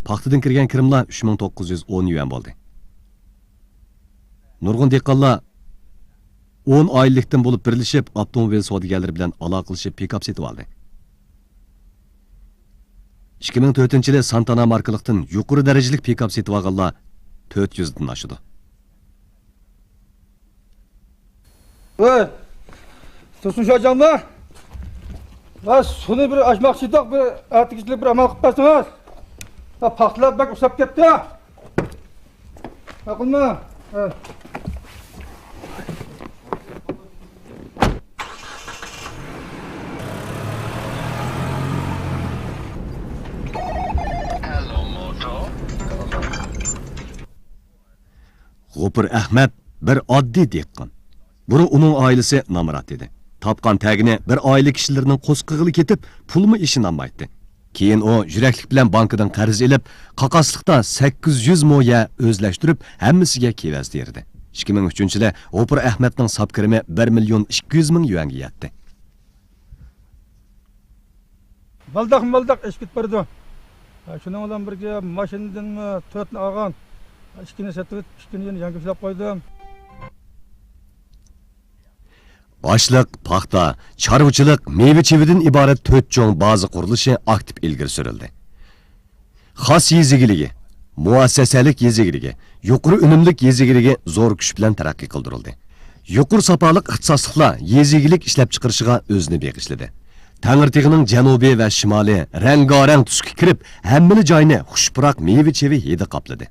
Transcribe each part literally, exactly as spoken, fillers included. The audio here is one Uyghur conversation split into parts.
پاختىدىن كىرگەن كىرىملار ئۈچ مىڭ توققۇز يۈز ئون يۈەن بولدى. نۇرغۇن دېھقانلار ئون ئائىلىلىكتىن بولۇپ بىرلىشىپ، ئاپتوموبىل سودىگەرلىرى بىلەن ئالاقىلىشىپ پىكاپ سېتىۋالدى. ئىككى مىڭ تۆتىنچى يىلى سانتانا ماركىلىقتىن يۇقىرى دەرىجىلىك پىكاپ سېتىۋالغانلار تۆت يۈزدىن ئاشىدۇ. ۋاي، تۇرسۇن شاجاملا. ۋاي، سۇنى بىر ئاچماقچى ئىدۇق، بىر ئەتىگىچىلىك بىر ئامال قىلىپ بەرسىڭىز. ۋاي، پاختىلار بەك ئۇسساپ كەتتى. ماقۇلمۇ؟ ھە. غوپۇر ئەخمەت بىر ئاددىي دېھقان. بۇرۇن ئۇنىڭ ئائىلىسى نامرات ئىدى. تاپقان تەگىنى بىر ئائىلە كىشىلىرىنىڭ قورسىقىغىلا كېتىپ، پۇلمۇ ئىشىنالمايتتى. كېيىن ئۇ يۈرەكلىك بىلەن بانكىدىن قەرز ئېلىپ، قاقاسلىقتا سەككىز يۈز مو يەر ئۆزلەشتۈرۈپ، ھەممىسىگە كېۋەز تېرىدى. ئىككى مىڭ ئۈچىنچى يىلى غوپۇر ئەخمەتنىڭ ساپ كىرىمى بىر مىليون ئىككى يۈز مىڭ يۈەنگە يەتتى. بالداق-مالداق ئېشىپ كېتىپ بارىدۇ. شۇنىڭ بىلەن بىرگە ماشىنىدىنمۇ تۆتنى ئالغان، ئىككىنى سېتىۋېتىپ، ئىككىنى يەنە يەڭگۈشلەپ قويدۇم. ئاشلىق، پاختا، چارۋىچىلىق، مېۋە-چېۋىدىن ئىبارەت تۆت چوڭ بازا قۇرۇلۇشى ئاكتىپ ئىلگىرى سۈرۈلدى. خاس يېزا ئىگىلىكى، مۇئەسسەسەلىك يېزا ئىگىلىكى، يۇقىرى ئۈنۈملۈك يېزا ئىگىلىكى زور كۈچ بىلەن تەرەققىي قىلدۇرۇلدى. يۇقىرى ساپالىق ئىختىساسلىقلار يېزا ئىگىلىك ئىشلەپچىقىرىشىغا ئۆزىنى بېغىشلىدى. تەڭرىتېغىنىڭ جەنۇبى ۋە شىمالى رەڭگارەڭ تۈسكە كىرىپ، ھەممىلا جاينى خۇش پۇراق مېۋە-چېۋە ھىدى قاپلىدى.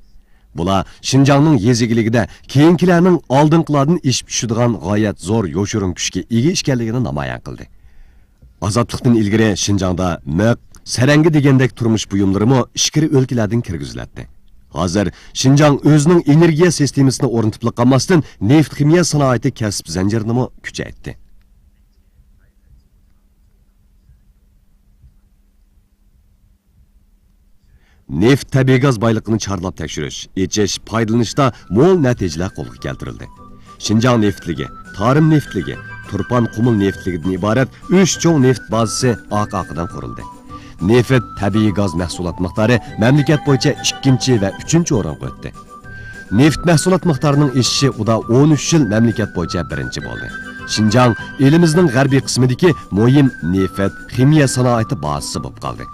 بۇلار شىنجاڭنىڭ يېزا ئىگىلىكىدە كېيىنكىلەرنىڭ ئالدىنقىلاردىن ئېشىپ چۈشىدىغان غايەت زور يوشۇرۇن كۈچكە ئىگە ئىكەنلىكىنى نامايان قىلدى. ئازادلىقتىن ئىلگىرى شىنجاڭدا مىخ، سەرەڭگە دېگەندەك تۇرمۇش بۇيۇملىرىمۇ ئىچكىرى ئۆلكىلەردىن كىرگۈزۈلەتتى. ھازىر شىنجاڭ ئۆزىنىڭ ئېنېرگىيە سىستېمىسىنى ئورنىتىپلا قالماستىن، نېفىت خىمىيە سانائىتى كەسىپ زەنجىرىنىمۇ كۈچەيتتى. نېفىت، تەبىئىي گاز بايلىقىنى چارلاپ تەكشۈرۈش، ئېچىش، پايدىلىنىشتا مول نەتىجىلەر قولغا كەلتۈرۈلدى. شىنجاڭ نېفىتلىكى، تارىم نېفىتلىكى، تۇرپان قۇمۇل نېفىتلىكىدىن ئىبارەت ئۈچ چوڭ نېفىت بازىسى ئارقا-ئارقىدىن قۇرۇلدى. نېفىت، تەبىئىي گاز مەھسۇلات مىقدارى مەملىكەت بويىچە ئىككىنچى ۋە ئۈچىنچى ئورۇنغا ئۆتتى. نېفىت مەھسۇلات مىقدارىنىڭ ئېشىشى ئۇدا ئون ئۈچ يىل مەملىكەت بويىچە بىرىنچى بولدى. شىنجاڭ ئېلىمىزنىڭ غەربىي قىسمىدىكى مۇھىم نېفىت، خىمىيە سانائىتى بازىسى بولۇپ قالدى.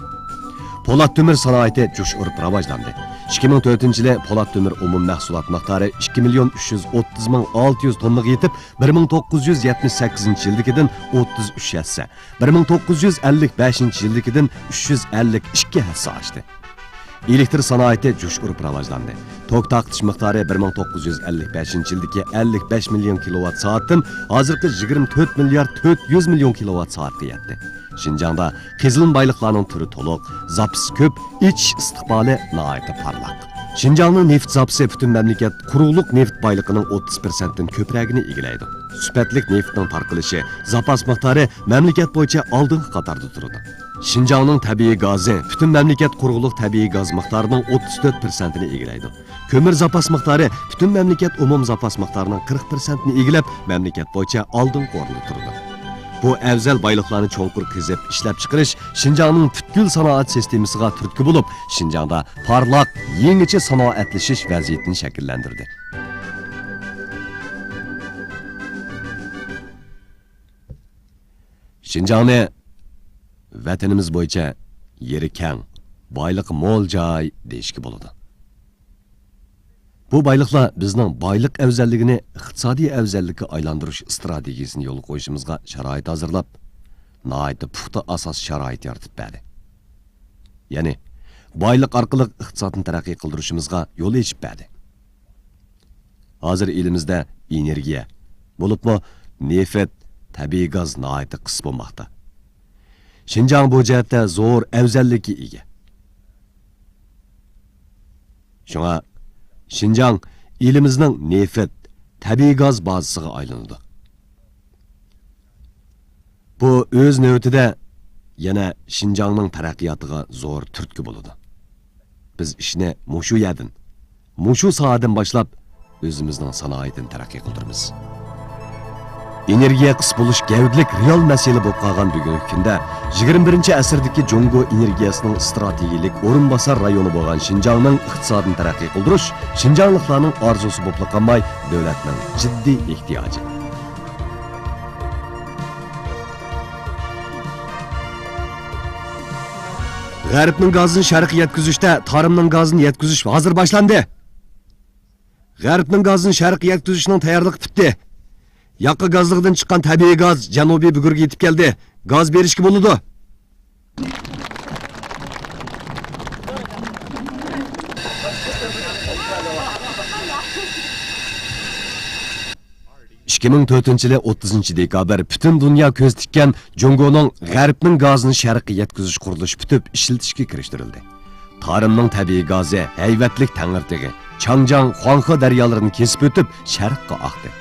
پولات تۆمۈر سانائىتى جۇش ئۇرۇپ راۋاجلاندى. ئىككى مىڭ تۆتىنچى يىلى پولات تۆمۈر ئومۇم مەھسۇلات مىقدارى ئىككى مىليون ئۈچ يۈز ئوتتۇز مىڭ ئالتە يۈز توننىغا يېتىپ، بىر مىڭ توققۇز يۈز يەتمىش سەككىزىنچى يىلدىكىدىن ئوتتۇز ئۈچ ھەسسە، بىر مىڭ توققۇز يۈز ئەللىك بەشىنچى يىلدىكىدىن ئۈچ يۈز ئەللىك ئىككى ھەسسە ئاشتى. ئېلېكتر سانائىتى جۇش ئۇرۇپ راۋاجلاندى. توك تارقىتىش مىقدارى بىر مىڭ توققۇز يۈز ئەللىك بەشىنچى يىلدىكى ئەللىك بەش مىليون كىلوۋات سائەتتىن ھازىرقى يىگىرمە تۆت مىليارد تۆت يۈز مىليون كىلوۋات سائەتكە يەتتى. شىنجاڭدا قېزىلما بايلىقلارنىڭ تۈرى تولۇق، زاپىسى كۆپ، ئېچىش ئىستىقبالى ناھايىتى پارلاق. شىنجاڭنىڭ نېفىت زاپىسى پۈتۈن مەملىكەت قۇرۇقلۇق نېفىت بايلىقىنىڭ ئوتتۇز پىرسەنتتىن كۆپرەكىنى ئىگىلەيدۇ. سۈپەتلىك نېفىتنىڭ تارقىلىشى، زاپاس مىقدارى مەملىكەت بويىچە ئالدىنقى قاتاردا تۇرىدۇ. شىنجاڭنىڭ تەبىئىي گازى پۈتۈن مەملىكەت قۇرۇقلۇق تەبىئىي گاز مىقدارىنىڭ ئوتتۇز تۆت پىرسەنتىنى ئىگىلەيدۇ. كۆمۈر زاپاس مىقدارى پۈتۈن مەملىكەت ئومۇم زاپاس مىقدارىنىڭ قىرىق پىرسەنتىنى ئىگىلەپ، مەملىكەت بويىچە ئالدىنقى ئورۇندا تۇرىدۇ. بۇ ئەۋزەل بايلىقلارنى چوڭقۇر قېزىپ ئىشلەپچىقىرىش شىنجاڭنىڭ پۈتكۈل سانائەت سىستېمىسىغا تۈرتكە بولۇپ، شىنجاڭدا پارلاق، يېڭىچە سانائەتلىشىش ۋەزىيىتىنى شەكىللەندۈردى. شىنجاڭنى ۋەتىنىمىز بويىچە يېرى كەڭ، بايلىقى مول جاي دېيىشكە بولىدۇ. بۇ بايلىقلار بىزنىڭ بايلىق ئەۋزەللىكىنى ئىقتىسادىي ئەۋزەللىككە ئايلاندۇرۇش ئىستراتېگىيىسىنى يولغا قويۇشىمىزغا شارائىت ھازىرلاپ، ناھايىتى پۇختا ئاساس شارائىت يارىتىپ بەردى. يەنى، بايلىق ئارقىلىق ئىقتىسادنى تەرەققىي قىلدۇرۇشىمىزغا يول ئېچىپ بەردى. ھازىر ئېلىمىزدە ئېنېرگىيە، بولۇپمۇ نېفىت، تەبىئىي گاز ناھايىتى قىس بولماقتا. شىنجاڭ بۇ جەھەتتە زور ئەۋزەللىككە ئىگە. شۇڭا شىنجاڭ ئېلىمىزنىڭ نېفىت، تەبىئىي گاز بازىسىغا ئايلىنىدۇ. بۇ ئۆز نۆۋىتىدە يەنە شىنجاڭنىڭ تەرەققىياتىغا زور تۈرتكە بولىدۇ. بىز ئىشنى مۇشۇ يەردىن، مۇشۇ ساھەدىن باشلاپ، ئۆزىمىزنىڭ سانائىتىنى تەرەققىي قىلدۇرىمىز. ئېنېرگىيە قىس بولۇش گەۋدىلىك رېئال مەسىلە بولۇپ قالغان بۈگۈنكى كۈندە، يىگىرمە بىرىنچى ئەسىردىكى جۇڭگو ئېنېرگىيەسىنىڭ ئىستراتېگىيىلىك ئورۇنباسار رايونى بولغان شىنجاڭنىڭ ئىقتىسادىنى تەرەققىي قىلدۇرۇش شىنجاڭلىقلارنىڭ ئارزۇسى بولۇپلا قالماي، دۆلەتنىڭ جىددىي ئېھتىياجى. غەربنىڭ گازىنى شەرققە يەتكۈزۈشتە تارىمنىڭ گازىنى يەتكۈزۈش ھازىر باشلاندى. غەربنىڭ گازىنى شەرققە يەتكۈزۈشنىڭ تەييارلىقى پۈتتى. ياقا گازلىقىدىن چىققان تەبىئىي گاز جەنۇبىي بۈگۈرگە يېتىپ كەلدى. گاز بېرىشكە بولىدۇ. ئىككى مىڭ تۆتىنچى يىلى ئوتتۇزىنچى دېكابىر پۈتۈن دۇنيا كۆز تىككەن جۇڭگونىڭ غەربنىڭ گازىنى شەرققە يەتكۈزۈش قۇرۇلۇشى پۈتۈپ ئىشلىتىشكە كىرىشتۈرۈلدى. تارىمنىڭ تەبىئىي گازى ھەيۋەتلىك تەڭرىتېغى، چاڭجياڭ، خۇاڭخې دەريالىرىنى كېسىپ ئۆتۈپ شەرققە ئاقتى.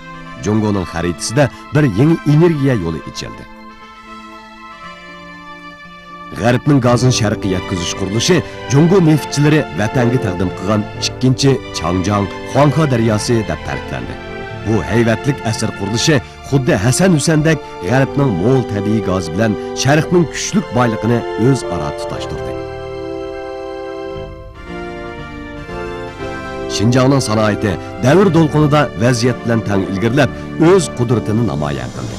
جۇڭگونىڭ خەرىتىسىدە بىر يېڭى ئېنېرگىيە يولى ئېچىلدى. غەربنىڭ گازىنى شەرققە يەتكۈزۈش قۇرۇلۇشى جۇڭگو نېفىتچىلىرى ۋەتەنگە تەقدىم قىلغان ئىككىنچى چاڭجياڭ، خۇاڭخې دەرياسى دەپ تەرىپلەندى. بۇ ھەيۋەتلىك ئەسىر قۇرۇلۇشى خۇددى ھەسەن ھۈسەندەك غەربنىڭ مول تەبىئىي گازى بىلەن شەرقنىڭ كۈچلۈك بايلىقىنى ئۆزئارا تۇتاشتۇردى. شىنجاڭنىڭ سانائىتى دەۋر دولقۇنىدا ۋەزىيەت بىلەن تەڭ ئىلگىرىلەپ، ئۆز قۇدرىتىنى نامايان قىلدى.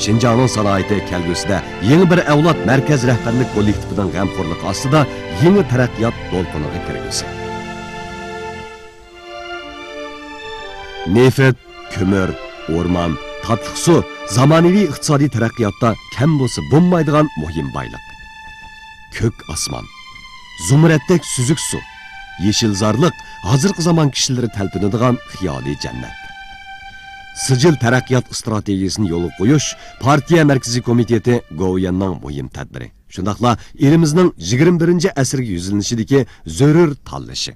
شىنجاڭنىڭ سانائىتى كەلگۈسىدە يېڭى بىر ئەۋلاد مەركەز رەھبەرلىك كوللېكتىپىنىڭ غەمخورلۇقى ئاستىدا يېڭى تەرەققىيات دولقۇنىغا كىرگۈسى. نېفىت، كۆمۈر، ئورمان، تاتلىق سۇ زامانىۋى ئىقتىسادىي تەرەققىياتتا كەم بولسا بولمايدىغان مۇھىم بايلىق. كۆك ئاسمان، زۇمرەتتەك سۈزۈك سۇ، يېشىل زارلىق ھازىرقى زامان كىشىلىرى تەلپۈنىدىغان خىيالىي جەننەت. سىجىل تەرەققىيات ئىستراتېگىيىسىنى يولغا قويۇش پارتىيە مەركىزىي كومىتېتى گوۋۇيۈەننىڭ مۇھىم تەدبىرى، شۇنداقلا ئېلىمىزنىڭ يىگىرمە بىرىنچى ئەسىرگە يۈزلىنىشىدىكى زۆرۈر تاللىشى.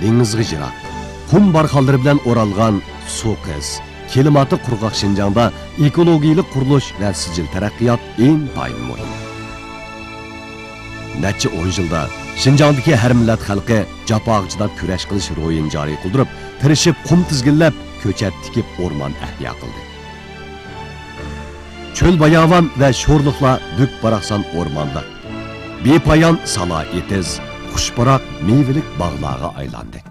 دېڭىزغا يىراق، قۇم بارخانلىرى بىلەن ئورالغان سۇ قىس، كىلىماتى قۇرغاق شىنجاڭدا ئېكولوگىيەلىك قۇرۇلۇش ۋە سىجىل تەرەققىيات ئىنتايىن مۇھىم. نەچچە ئون يىلدا شىنجاڭدىكى ھەر مىللەت خەلقى جاپاغا چىداپ كۈرەش قىلىش روھىنى جارى قىلدۇرۇپ، تىرىشىپ قۇم تىزگىنلەپ، كۆچەت تىكىپ ئورمان ئەھيا قىلدى. چۆل باياۋان ۋە شورلۇقلار بۈك-باراقسان ئورمانلىق، بىپايان سالا ئېتىز، خۇش پۇراق مېۋىلىك باغلارغا ئايلاندى.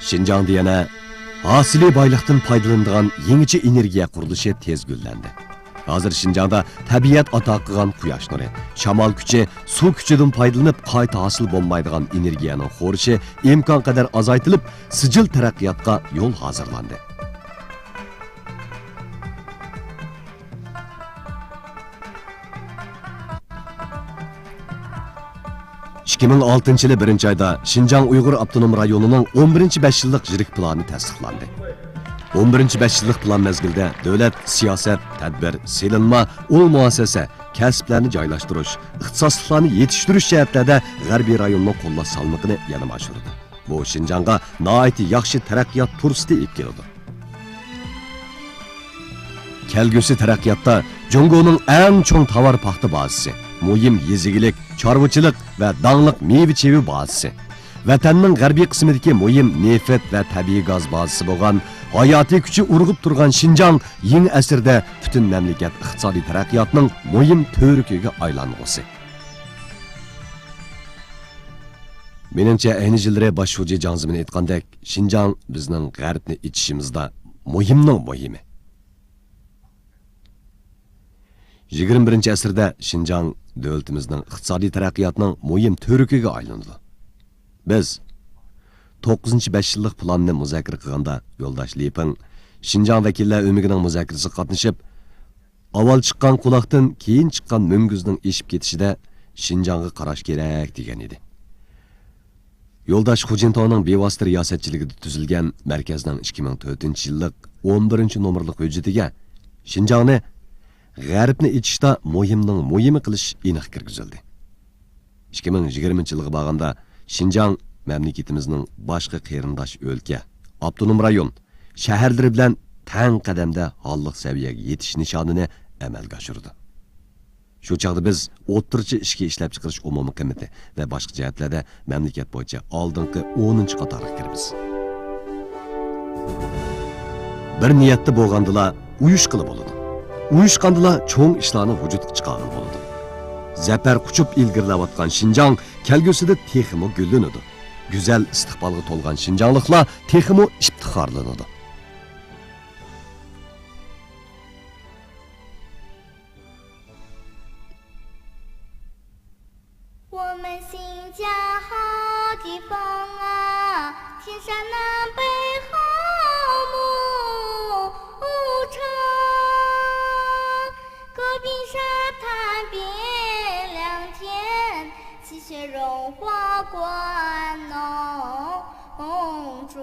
شىنجاڭدا يەنە ھاسىلىي بايلىقتىن پايدىلىنىدىغان يېڭىچە ئېنېرگىيە قۇرۇلۇشى تېز گۈللەندى. ھازىر شىنجاڭدا تەبىئەت ئاتا قىلغان قۇياش نۇرى، شامال كۈچى، سۇ كۈچىدىن پايدىلىنىپ قايتا ھاسىل بولمايدىغان ئېنېرگىيەنىڭ خورىشى ئىمكانقەدەر ئازايتىلىپ، سىجىل تەرەققىياتقا يول ھازىرلاندى. ئىككى مىڭ ئالتىنچى يىلى بىرىنچى ئايدا شىنجاڭ ئۇيغۇر ئاپتونوم رايونىنىڭ ئون بىرىنچى بەش يىللىق يىرىك پىلانى تەستىقلاندى. ئون بىرىنچى بەش يىللىق پىلان مەزگىلىدە دۆلەت سىياسەت، تەدبىر، سېلىنما، ئۇل مۇئەسسەسە، كەسىپلەرنى جايلاشتۇرۇش، ئىختىساسلىقلارنى يېتىشتۈرۈش جەھەتلەردە غەربىي رايوننىڭ قوللاش سالمىقىنى يەنىمۇ ئاشۇرىدۇ. بۇ شىنجاڭغا ناھايىتى ياخشى تەرەققىيات پۇرسىتى ئېلىپ كېلىدۇ. كەلگۈسى تەرەققىياتتا جۇڭگونىڭ ئەڭ چوڭ تاۋار پاختا بازىسى، مۇھىم يېزا ئىگىلىك، چارۋىچىلىق ۋە داڭلىق مېۋە-چېۋە بازىسى، ۋەتەننىڭ غەربىي قىسمىدىكى مۇھىم نېفىت ۋە تەبىئىي گاز بازىسى بولغان، ھاياتىي كۈچى ئۇرغۇپ تۇرغان شىنجاڭ يېڭى ئەسىردە پۈتۈن مەملىكەت ئىقتىسادىي تەرەققىياتنىڭ مۇھىم تۈۋرۈكىگە ئايلانغۇسى. مېنىڭچە، ئەينى يىللىرى باش شۇجى جاڭ زېمىن ئېيتقاندەك، شىنجاڭ بىزنىڭ غەربنى ئېچىشىمىزدا مۇھىمنىڭ مۇھىمى. يىگىرمە بىرىنچى ئەسىردە شىنجاڭ دۆلىتىمىزنىڭ ئىقتىسادىي تەرەققىياتىنىڭ مۇھىم تۈۋرۈكىگە ئايلىنىدۇ. بىز توققۇزىنچى بەش يىللىق پىلاننى مۇزاكىرە قىلغاندا، يولداش لى پىڭ شىنجاڭ ۋەكىللەر ئۆمىكىنىڭ مۇزاكىرىسىگە قاتنىشىپ، ئاۋۋال چىققان قۇلاقتىن كېيىن چىققان مۈڭگۈزنىڭ ئېشىپ كېتىشىدە شىنجاڭغا قاراش كېرەك، دېگەن ئىدى. يولداش خۇجىنتاۋنىڭ بىۋاسىتە رىياسەتچىلىكىدە تۈزۈلگەن مەركەزنىڭ ئىككى مىڭ تۆتىنچى يىللىق ئون بىرىنچى نومۇرلۇق ھۆججىتىگە شىنجاڭنى غەربنى ئېچىشتا مۇھىمنىڭ مۇھىمى قىلىش ئېنىق كىرگۈزۈلدى. ئىككى مىڭ يىگىرمىنچى يىلغا بارغاندا شىنجاڭ مەملىكىتىمىزنىڭ باشقا قېرىنداش ئۆلكە، ئاپتونوم رايون، شەھەرلىرى بىلەن تەڭ قەدەمدە ھاللىق سەۋىيەگە يېتىش نىشانىنى ئەمەلگە ئاشۇرىدۇ. شۇ چاغدا بىز ئوتتۇرىچە ئىچكى ئىشلەپچىقىرىش ئومۇمىي قىممىتى ۋە باشقا جەھەتلەردە مەملىكەت بويىچە ئالدىنقى ئونىنچى قاتارغا كىرىمىز. بىر نىيەتتە بولغاندىلا ئۇيۇشقىلى بولىدۇ. ئۇيۇشقاندىلا چوڭ ئىشلارنى ۋۇجۇدقا چىقارغىلى بولىدۇ. زەپەر قۇچۇپ ئىلگىرىلەۋاتقان شىنجاڭ كەلگۈسىدە تېخىمۇ گۈللىنىدۇ. گۈزەل ئىستىقبالغا تولغان شىنجاڭلىقلار تېخىمۇ ئىپتىخارلىنىدۇ. 我们新疆好地方啊，天山南北好牧场，戈壁沙滩边良田，积雪融化灌农庄。